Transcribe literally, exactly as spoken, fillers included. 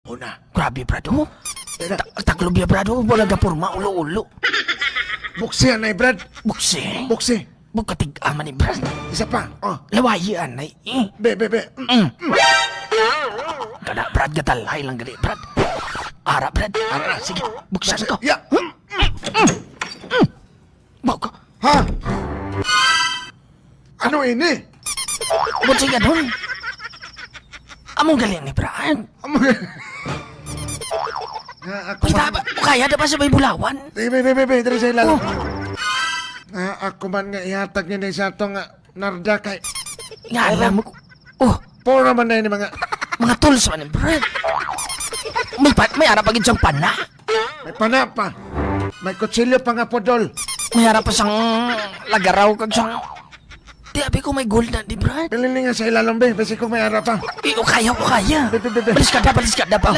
Una. Grabe, Brad, oh. Tara. Ta-, taklob ya, Brad, oh. Wala gapurma, ulo-ulo. Buksi, anay, Brad. Buksi? Buksi. Bukatiga man ni, Brad. Isa pa. Oh. Lawayi, anay. Eh. Be, be, be. Mm. Mm. Kada, Brad, gatalay lang gali, Brad. Ara, Brad. Ara. Sige, buksan ko. Ya. Bawka. Ha? Ano ini? Buti ka dun. Among gali ni Brad. Amo nga. Nga ako Kita man. Ba? O kaya na ba sa may bulawan? Be, be, be, be, be, diri sa ilalim. Oh. Nga ako man nga ihatag ni sa ato nga Narda kay Nga alam mo. Oh, pura man na ini mga mga tools man ni Brad. May pa, may ara pa gid siyang pana. May pana pa. May kutsilyo pa nga pudol. May ara pa sang lagaraw kag sang. Di abi ko may gold na di, Brad. Pili ni nga sa ilalom, be. Basi kung may ara pa. Eh, o kaya, o kaya. Be, be, be, be. Baliskada, baliskada pa.